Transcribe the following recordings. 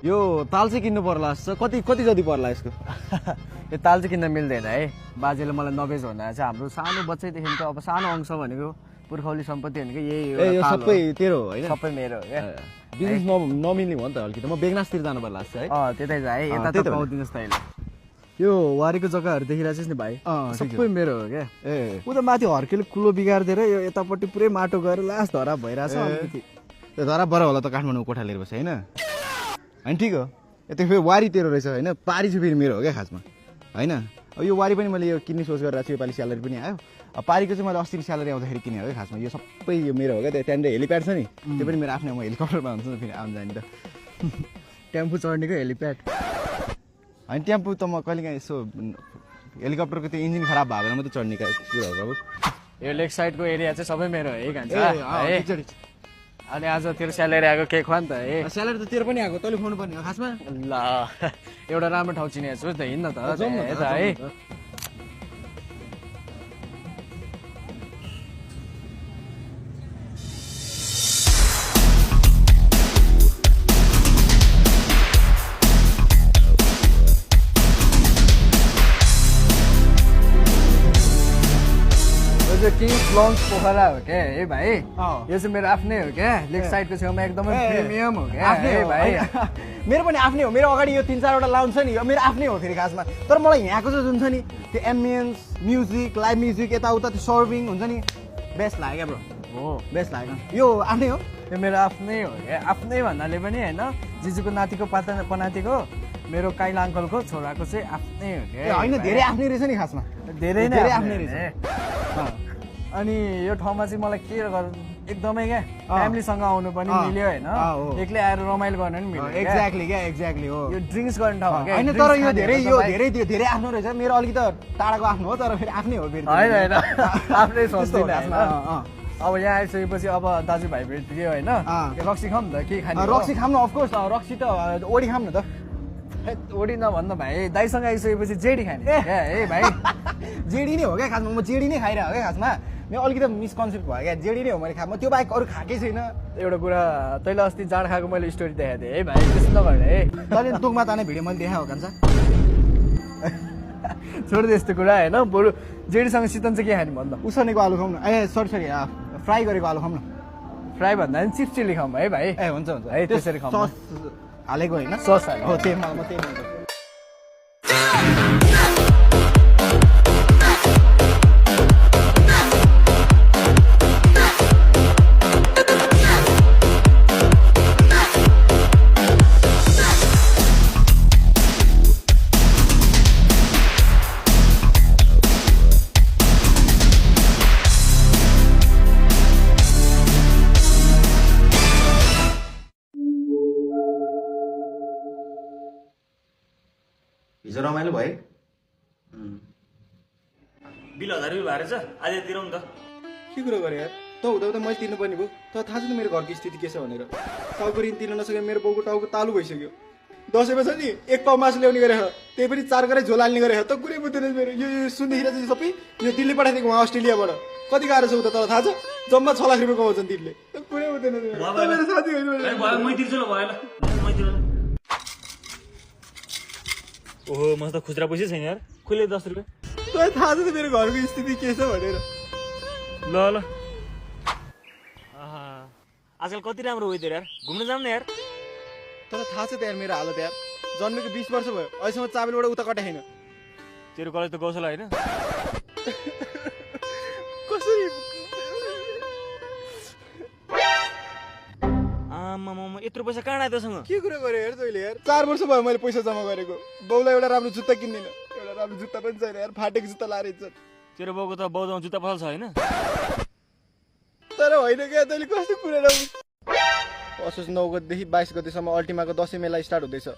यो ताल चाहिँ किन्नु पर्ला जस्तो कति जति पर्ला यसको यो ताल चाहिँ किन्न मिल्दैन है बाजेले मलाई नबेच भन्दा चाहिँ हाम्रो सानो बच्चैदेखिको अब सानो अंश भनेको पुर्खौली सम्पत्ति भनेको यही यो सबै तेरो हो हैन सबै मेरो हो क्या बिजनेस नमिल्ने हो नि त अलिकति म बेगनासतिर जानु पर्ला जस्तो है त्यतै जा है यता त पाउँदिनस् तैँले यो वारीको जग्गाहरू देखिरहेको छस् नि भाइ सबै मेरो हो क्या ऊ त माथि हर्केले कुलो बिगारिदिएर यो यतापट्टि पुरै माटो गएर लास्ट धरा भइरहेछ अलिकति त्यो धरा बर होला त काठमाडौँ कोठा लिएर बस्छ हैन अनि ठिक हो त्यो फेरि वारी तेरो रहेछ हैन पारी चाहिँ फेरि मेरो हो क्या खासमा हैन अब यो वारी पनि मैले यो किन्ने सोच गरिरहेको छु योपालि स्यालेरी पनि आयो अब पारीको चाहिँ मैले अस्तिको स्यालेरी आउँदाखेरि किने हो क्या खासमा यो सबै यो मेरो हो क्या त्यहाँनिर हेलिप्याड छ नि त्यो पनि मेरो आफ्नै म हेलिकप्टरमा हुन्छ नि फेरि आउनु जाने त टेम्पो चढ्नेको हेलिप्याड होइन टेम्पो त म कहिलेकाहीँ यसो हेलिकप्टरको त्यो इन्जिन खराब भयो भने मात्रै चढ्ने कुरा हो अब यो लेग साइडको एरिया चाहिँ सबै मेरो है खान्छ अनि आज तेरो स्यालेरी आएको केक खुवा नि त है स्यालेरी त तेरो पनि आएको तैँले खुवाउनु पर्ने हो खासमा ल एउटा राम्रो ठाउँ चिनेको छु त हिँड्न त है किङ्स लन्च पोखरा हो क्या है भाइ यो चाहिँ मेरो आफ्नै हो क्या लेग साइडको छेउमा एकदमै प्रिमियम हो क्या है भाइ मेरो पनि आफ्नै हो मेरो अगाडि यो 3-4 वटा लाउन्ज छ नि यो मेरो आफ्नै हो फेरि खासमा तर मलाई यहाँको चाहिँ जुन छ नि त्यो एम्बियन्स म्युजिक लाइभ म्युजिक यताउता त्यो सर्भिङ हुन्छ नि बेस्ट लाग्यो क्या ब्रो हो बेस्ट लाग्यो यो आफ्नै हो यो मेरो आफ्नै हो क्या आफ्नै भन्नाले पनि होइन जिजुको नातिको पनातिको मेरो काइला अङ्कलको छोराको चाहिँ आफ्नै हो क्या होइन धेरै आफ्नै रहेछ नि खासमा धेरै नै आफ्नै रहेछ अनि यो ठाउँमा चाहिँ मलाई के गर्नु एकदमै क्या फ्यामिलीसँग आउनु पनि मिल्यो होइन एक्लै आएर रमाइलो गर्न पनि मिल्यो एक्ज्याक्टली हो यो ड्रिङ्क्स गर्ने ठाउँ हो क्या होइन तर यो धेरै आफ्नो रहेछ मेरो अलिकति टाढाको आफ्नो हो तर फेरि आफ्नै हो फेरि होइन आफ्नै सोच्दैन अब यहाँ आइसकेपछि अब दाजुभाइ भेटियो होइन रक्सी खाऊँ न त के खाने रक्सी खाऊँ न अफकोर्स रक्सी त ओडी खाऊँ न त ओडी नभन्नु भाइ दाइसँग आइसकेपछि जेडी खाने है भाइ जेडी नै हो क्या खासमा म जेडी नै खाइरहेको हो क्या खासमा मेरो अलिकति मिसकन्सेप्ट भयो क्या जेडी नै हो मैले खाएको त्यो बाहेक अरू खाएकै छैन एउटा कुरा तैँले अस्ति जाँड खाएको मैले स्टोरी देखाएको थिएँ है भाइ त्यस्तो नगर्ने है तैँले दुखमा ताने भिडियो मैले देखाएको कान्छ छोड त्यस्तो कुरा होइन बरु जेडीसँग सितन चाहिँ के खाने भन्दा उसानेको आलु खाउँ न सरी फ्राई गरेको आलु खाउँ न फ्राई भन्दा पनि चिप्स चिल्ली खाउँ है भाइ हुन्छ है त्यसरी खाउँ सस हालेको होइन सस हालेको हो त्यही म त्यही हिजो रमाइलो भयो बिल 1000 रुपियाँ भएर छ आज तिरौँ त के कुरो गरे यार त हुँदा मैले तिर्नु पर्ने भयो त थाहा छ नि मेरो घरको स्थिति के छ भनेर टाउको ऋण तिर्न नसकेर मेरो बाउको टाउको तालु भइसक्यो दसैँमा छ नि 1 पाउ मासु ल्याउने गरेर त्यही पनि 4 गरे झोल हाल्ने गरेर त कुरै बुझ्दैन मेरो यो सुन्दाखेरि चाहिँ सबै यो दिल्ली पठाइदिएको उहाँ अस्ट्रेलियाबाट कति गाह्रो छ उता तर थाहा छ जम्मा 6 लाख रुपियाँ कमाउँछन् तिनले कुरै बुझ्दैन मेरो साथी होइन मै तिर्छु ल भयो ल मै तिर्छु ओहो मस्त खुजरा पैसा छैन यार खुले 10 रुपियाँ तँलाई थाहा छ त मेरो घरको स्थिति के छ भनेर ल ल आजकल कति राम्रो वेदर यार घुम्न जाऊँ न यार तर थाहा छ त यार मेरो हालत यार जन्मेको 20 वर्ष भयो अहिलेसम्म चाबेलबाट उता कटा छैन तेरो कलेज त गौशाला होइन कसरी आमामा यत्रो पैसा कहाँ आयो तसँग के कुरा गरे यार तैँले यार 4 वर्ष भयो मैले पैसा जम्मा गरेको बाउलाई एउटा राम्रो जुत्ता किन्दिन एउटा राम्रो जुत्ता पनि छैन यार फाटेको जुत्ता लाएर हिँड्छ तेरो बाउको त बाउसँग जुत्ता पसल छ होइन तर होइन क्या तैँले कस्तो कुरा असोज 9 गतेदेखि 22 गतेसम्म अल्टिमाको 10 मेला स्टार्ट हुँदैछ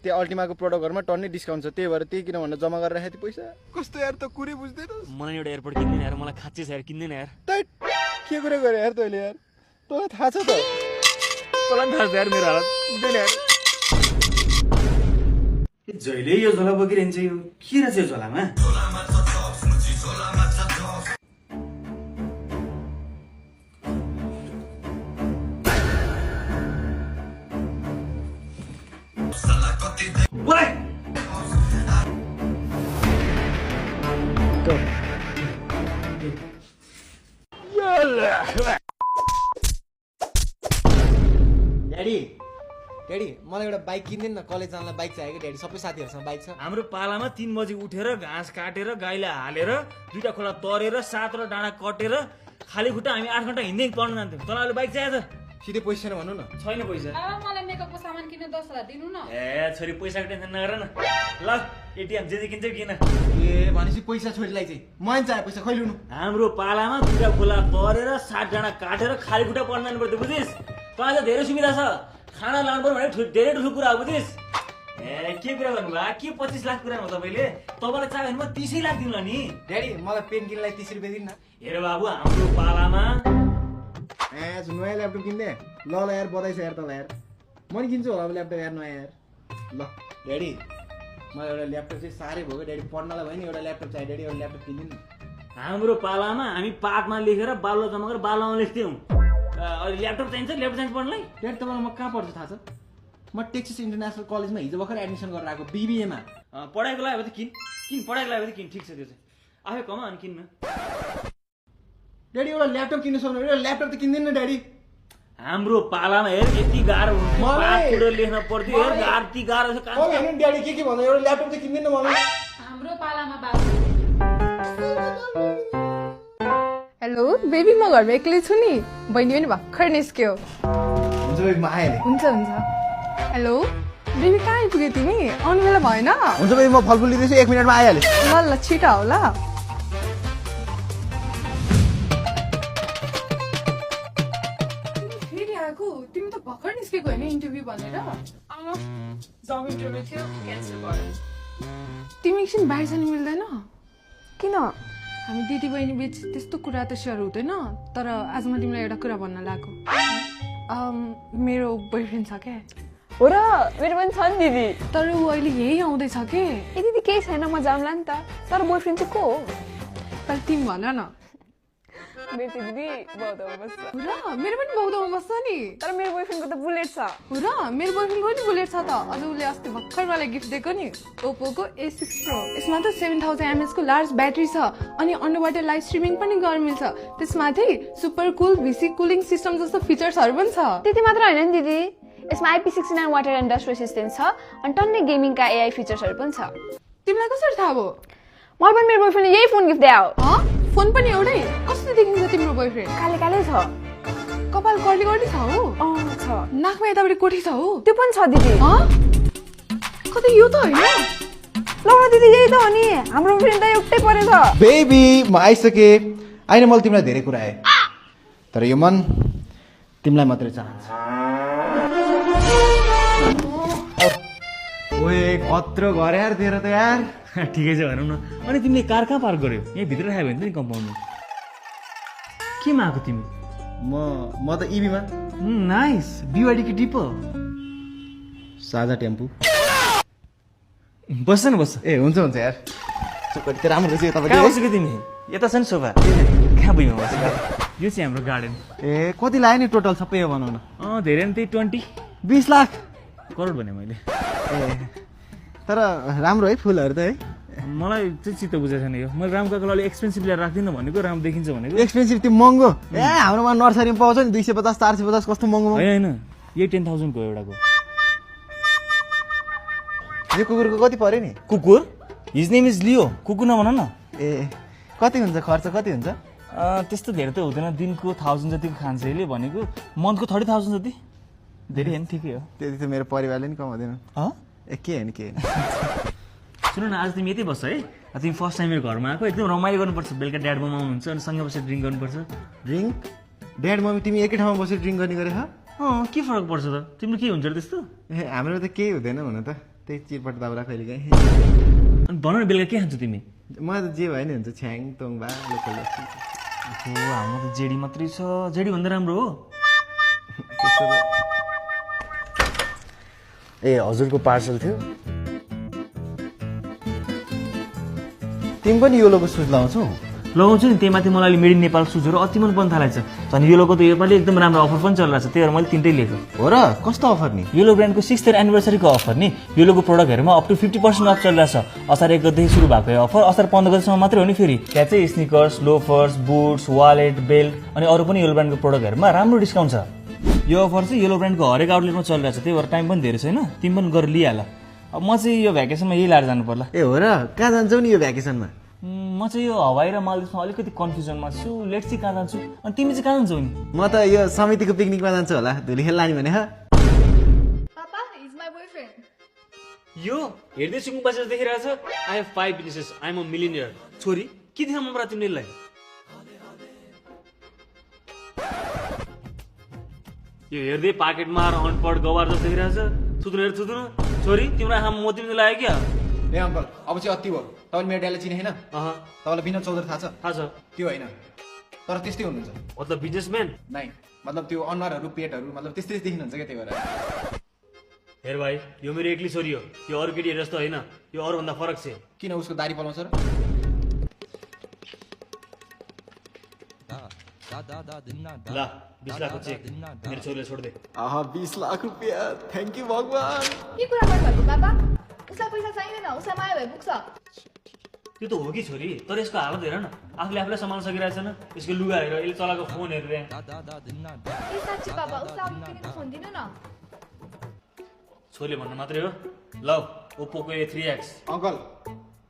त्यो अल्टिमाको प्रडक्टहरुमा टन्नै डिस्काउन्ट छ त्यही भएर त्यही किन भनेर जम्मा गरेर राखेँ पैसा कस्तो यार त कुरै बुझ्दैन मलाई एउटा एयरपोर्ट किन्दैन यार मलाई खाँच्चै छ यार किन्दैन यार के कुरा गरे यार तैँले यार तँलाई थाहा छ त मलाई थाहा छ यार मेरो हालत बुझ्दैन यार जहिले यो झोला बोकिरहन्छ यो के रहेछ यो झोलामा ड्याडी मलाई एउटा बाइक किनिदिनु न कलेज जानलाई बाइक चाहिएको ड्याडी सबै साथीहरूसँग बाइक छ हाम्रो पालामा 3 बजी उठेर घाँस काटेर गाईलाई हालेर 2टा खोला तरेर 7 डाँडा कटेर खाली खुट्टा हामी 8 घण्टा हिँड्दै पढ्न जान्थ्यौँ। तँलाई बाइक चाहिएको छ? सिधै पैसा छैन भन्नु न छैन पैसा। मलाई मेकअपको सामान किन्न 10,000 दिनु न। ए छोरी पैसाको टेन्सन नगर न। ल एटिएम जे किन्छ किन। ए भनेपछि पैसा छोरीलाई चाहिँ मैले चाहियो पैसा खै लिनु हाम्रो पालामा 2टा खोला तरेर 7 डाँडा काटेर खाली खुट्टा पढ्न जानु पर्थ्यो बुझिस्? तँलाई धेरै सुविधा छ। खाना लानु पर्यो भने धेरै ठुलो कुरा हो बुझिस्? ए के कुरा गर्नुभयो? के 25 लाख कुरा हो तपाईँले? तपाईँलाई चाहियो भने म 30 लाख दिउँला नि। ड्याडी मलाई पेन किन्नलाई 30 रुपियाँ दिनु न हेर बाबु हाम्रो पालामा ए नयाँ ल्यापटप किन्ने ल ल यार बधाई छ यार तँलाई यार म नि किन्छु होला अब ल्यापटप यार नयाँ यार ल ड्याडी मलाई एउटा ल्यापटप चाहिँ साह्रै भयो ड्याडी पढ्नलाई भयो नि एउटा ल्यापटप चाहियो ड्याडी एउटा ल्यापटप किनिदिनु न हाम्रो पालामा हामी पातमा लेखेर बालो जम्मा गरेर बालोमा लेख्थ्यौँ। अहिले ल्यापटप चाहिन्छ पढ्नलाई? ड्याडी तपाईँलाई म कहाँ पढ्छु थाहा छ म टेक्सास इन्टरनेसनल कलेजमा हिजो भर्खर एडमिसन गरेर आएको बिबिएमा पढाइको लागि त किन पढाइको लागि किन ठिक छ त्यो चाहिँ आफै कमा अनि किन्न। ड्याडी एउटा ल्यापटप किन्नु सक्नु एउटा ल्यापटप त किन्दिनु न ड्याडी हाम्रो पालामा हेर यति गाह्रो हुन्छ पाठबाट लेख्न पर्थ्यो हेर यति गाह्रो छ काम। ड्याडी के भन्दा एउटा ल्यापटप त किन्दिनु मलाई हाम्रो पालामा बाबु। हेलो बेबी म घरमा एक्लै छु नि बहिनी पनि भर्खर निस्क्यो हुन्छ भाइ म आइहालेँ हुन्छ हुन्छ हेलो बेबी कहाँ आइपुग्यो तिमी आउनु बेला भएन हुन्छ भाइ म फलफुल लिँदैछु 1 मिनटमा आइहालेँ ल ल छिटो आऊ ल फेरि आएको तिमी त भर्खर निस्केको होइन इन्टरभ्यू भनेर जब इन्टरभ्यू थियो क्यान्सल भयो तिमी एकछिन बाहिर जानु मिल्दैन किन हामी दिदी बहिनी बिच त्यस्तो कुरा त सेयर हुँदैन तर आज म तिमीलाई एउटा कुरा भन्न लागेको मेरो बोयफ्रेन्ड छ क्या हो र मेरो पनि छ नि दिदी तर ऊ अहिले यही आउँदैछ के ए दिदी केही छैन म जाउँला नि त तर बोयफ्रेन्ड चाहिँ को हो तर तिमी भन न मेरो चाहिँ दिदी बौद्धमा बस्छ हो र मेरो पनि बौद्धमा बस्छ नि तर मेरो बोयफ्रेन्डको त बुलेट छ हो र मेरो बोयफ्रेन्डको पनि बुलेट छ त अझ उसले अस्ति भर्खर मलाई गिफ्ट दिएको नि ओप्पोको A6 Pro यसमा त 7000 mAh को लार्ज ब्याट्री छ अनि अन्डरबाट लाइभ स्ट्रिमिङ पनि गर्न मिल्छ त्यसमाथि सुपर कुल VC कुलिङ सिस्टम जस्तो फिचर्सहरू पनि छ त्यति मात्र होइन नि दिदी यसमा IP69 water and dust resistance छ अनि टन्नै गेमिङका AI फिचर्सहरू पनि छ तिमीलाई कसरी थाहा भयो मलाई पनि मेरो बोयफ्रेन्डले यही फोन गिफ्ट दियो फोन पनि एउटै कस्तो देखिन्छ तिम्रो बोयफ्रेन्ड काले काले छ कपाल कर्ली कर्ली छ हो छ नाकमा यतापट्टि कोठी छ हो त्यो पनि छ दिदी कतै यो त होइन ल दिदी यही त हो नि हाम्रो बोयफ्रेन्ड त एउटै परेछ बेबी म आइसके आइन मैले तिमीलाई धेरै कुरा आए तर यो मन तिमीलाई मात्रै चाहन्छ ओए कत्रो घर यार तेरो त यार ठिकै छ भनौँ न। अनि तिमीले कार कहाँ पार्क गर्यो यहीँ भित्र राख्यो भने त नि कम्पाउन्डमा केमा आएको तिमी? म त इबीमा नाइस BYD की डिपो साझा टेम्पू बस्छ न बस्छ। ए हुन्छ हुन्छ यार कति राम्रो रहेछ कहाँ तपाईँ बसेको तिमी? यता छ नि सोफा कहाँ भुइँमा बसेको? यो चाहिँ हाम्रो गार्डन। ए कति लाग्यो नि टोटल सबै यो बनाउन? धेरै नि त्यही 20 लाख करोड भने मैले। ए तर राम्रो है फुलहरू त है मलाई चाहिँ चित्त बुझेको छैन यो। मैले राम काकालाई अलिक एक्सपेन्सिभ ल्याएर राख्दिनँ भनेको राम्रो देखिन्छ भनेको। एक्सपेन्सिभ त्यो महँगो ए हाम्रोमा नर्सरीमा पाउँछ नि 250 450 कस्तो महँगो होइन यही 10,000 को एउटाको। यो कुकुरको कति पर्यो नि? कुकुर हिज नेम इज लियो कुकुर नभन न। ए कति हुन्छ खर्च कति हुन्छ? त्यस्तो धेरै त हुँदैन दिनको 1000 जतिको खान्छ यसले भनेको मन्थको 30,000 जति धेरै होइन ठिकै हो। त्यति त मेरो परिवारले नि कमाउँदैन ए के होइन के होइन सुन न आज तिमी यतै बस्छ है तिमी फर्स्ट टाइम मेरो घरमा आएको एकदम रमाइलो गर्नुपर्छ बेलुका ड्याड ममा आउनुहुन्छ अनि सँगै बसेर ड्रिङ्क गर्नुपर्छ। ड्रिङ्क ड्याड मम्मी तिमी एकै ठाउँमा बसेर ड्रिङ्क गर्ने गरे के फरक पर्छ त तिम्रो के हुन्छ र त्यस्तो? ए हाम्रो त केही हुँदैन हुन त त्यही चिरपट दाब्रा कहिले काहीँ अनि भन न बेलुका के खान्छ तिमी? मलाई त जे भयो नि हुन्छ छ्याङ तोङ भा लोकल हाम्रो त जेडी मात्रै छ जेडी भन्दा राम्रो हो। ए हजुरको पार्सल थियो तिमी पनि यो लोगो सुज लगाउँछौ? लगाउँछु नि त्यही माथि मलाई मेड इन नेपाल सुजहरू अति मन पर्न थालेको छ झन् यो लोगो त योपालि एकदम राम्रो अफर पनि चलिरहेको छ त्यही भएर मैले 3टै लिएको। हो र कस्तो अफर नि? यो ब्रान्डको 6th एनिभर्सरीको अफर नि यो लोगो प्रोडक्टहरूमा अप टु 50% अफ चलिरहेछ। असार 1 गतेदेखि सुरु भएको यो अफर असार 15 गतेसम्म मात्रै हो नि फेरि। त्यहाँ चाहिँ sneakers loafers boots wallet belt अनि अरू पनि यो ब्रान्डको प्रोडक्टहरूमा राम्रो डिस्काउन्ट छ। यो अफर चाहिँ येलो ब्रान्डको हरेक आउटलेटमा चलिरहेको छ, त्यही भएर टाइम पनि धेरै छैन, तिमी पनि गरेर लिइहाल। अब म चाहिँ यो भ्याकेसनमा यही लाएर जानु पर्ला। ए हो र, कहाँ जान्छौ नि यो भ्याकेसनमा? म चाहिँ यो हवाई र मालदिभ्समा अलिकति कन्फ्युजनमा छु। लेट्स सी कहाँ जान्छु। अनि तिमी चाहिँ कहाँ जान्छौ नि? म त यो समितिको पिकनिकमा जान्छु होला, धुली खेल लाने भने। Papa, he's my boyfriend. यो हेर्दै सुकुङ बसेर देखिरहेछ। I have 5 businesses, I am a millionaire. छोरी के देख्न मन पर्छ तिमीलाई? यो हेर्दै पाकेटमा अनपढ गवार जस्तो देखिरहेछ। थुत्रो हेर थुत्रो। छोरी तिम्रो आँखामा मोती पनि लाग्यो क्या? ए अङ्कल, अब चाहिँ अति भयो। तपाईँले मेरो ड्याडीलाई चिने होइन? तपाईँलाई विनोद चौधरी थाहा छ? थाहा छ। त्यो होइन, तर त्यस्तै हुनुहुन्छ। मतलब बिजनेसम्यान? नाइ, मतलब त्यो अनुहारहरू पेटहरू मतलब त्यस्तै देखिनुहुन्छ क्या, त्यही भएर। हेर भाइ, यो मेरो एक्लै छोरी हो, यो अरू केटीहरू जस्तो होइन, यो अरूभन्दा फरक छ। किन उसको दारी पलाउँछ र? ल 20 लाखको चेक मेरो छोरीले छोड्दे। 20 लाख रुपियाँ, थ्याङ्क यू भगवान। के कुरा गर्नुभएको बाबा? उसलाई पैसा चाहिँदैन, उसलाई माया भए पुग्छ। त्यो त हो कि छोरी, तर यसको हालत हेर न, आफूले आफूलाई सम्हाल्न सकिरहेको छैन। यसको लुगा हेर, यसले चलाएको फोन हेरेर। ए साँच्ची बाबा, उसलाई अब किनेको फोन दिनु न। छोरीले भन्नु मात्रै हो। ल ओप्पोको A3X। अङ्कल,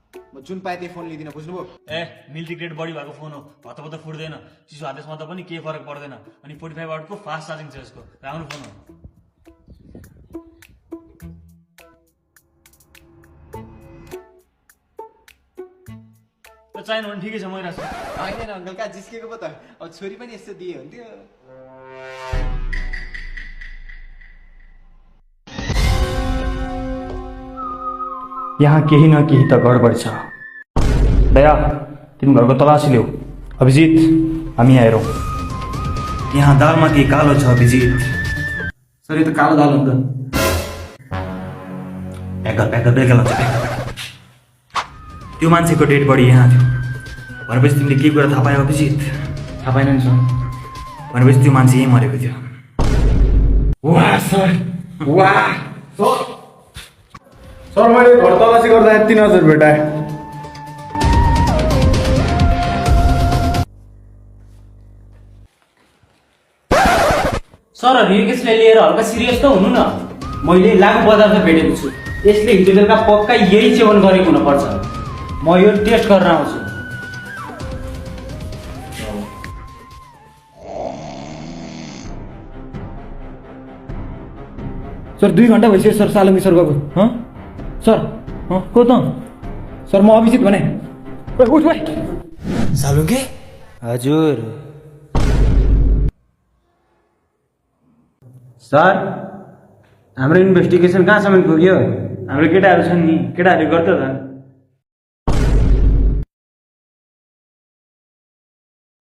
म जुन पाएँ त्यही फोन लिँदिनँ, बुझ्नुभयो? ए मिल्टी ग्रेड बडी भएको फोन हो, हतपत फुट्दैन, चिसो हालेसमा त पनि केही फरक पर्दैन। अनि 45 वाटको फास्ट चार्जिङ छ यसको, राम्रो फोन हो। चाहिएन भने ठिकै छ, मै राख्छु। होइन अङ्कल, कहाँ जिस्केको पो त, अब छोरी पनि यस्तो दिए हुन्थ्यो। यहाँ केही न केही त गडबड छ। दया, तिमी घरको तलासी ल्याऊ। अभिजित, हामी आएरौँ। यहाँ दालमा केही कालो छ अभिजित। सर, यो त कालो दाल हो नि त। प्याकर बेलुका लाग्छ। त्यो मान्छेको डेड बडी यहाँ थियो भनेपछि तिमीले के कुरा थाहा पायौ अभिजित? थाहा पाएन नि सर। भनेपछि त्यो मान्छे यहीँ मरेको थियो। वाह सर, वाह सर, मैले घर तलासी गर्दा 3000 भेटाएँ। सर, रिकेशलाई लिएर हल्का सिरियस त हुनु न। मैले लागु पदार्थ भेटेको छु, यसले हिजो बेलुका पक्का यही सेवन गरेको हुनुपर्छ। म यो टेस्ट गरेर आउँछु। सर 2 घन्टा भइसक्यो सर सालुङ्गे सर गएको। सर को त? सर म अभिजित भने। उठ भाइ। सालुङ्गे? हजुर सर, हाम्रो इन्भेस्टिगेसन कहाँसम्म पुग्यो? हाम्रो केटाहरू छन् नि, केटाहरूले गर्छ त।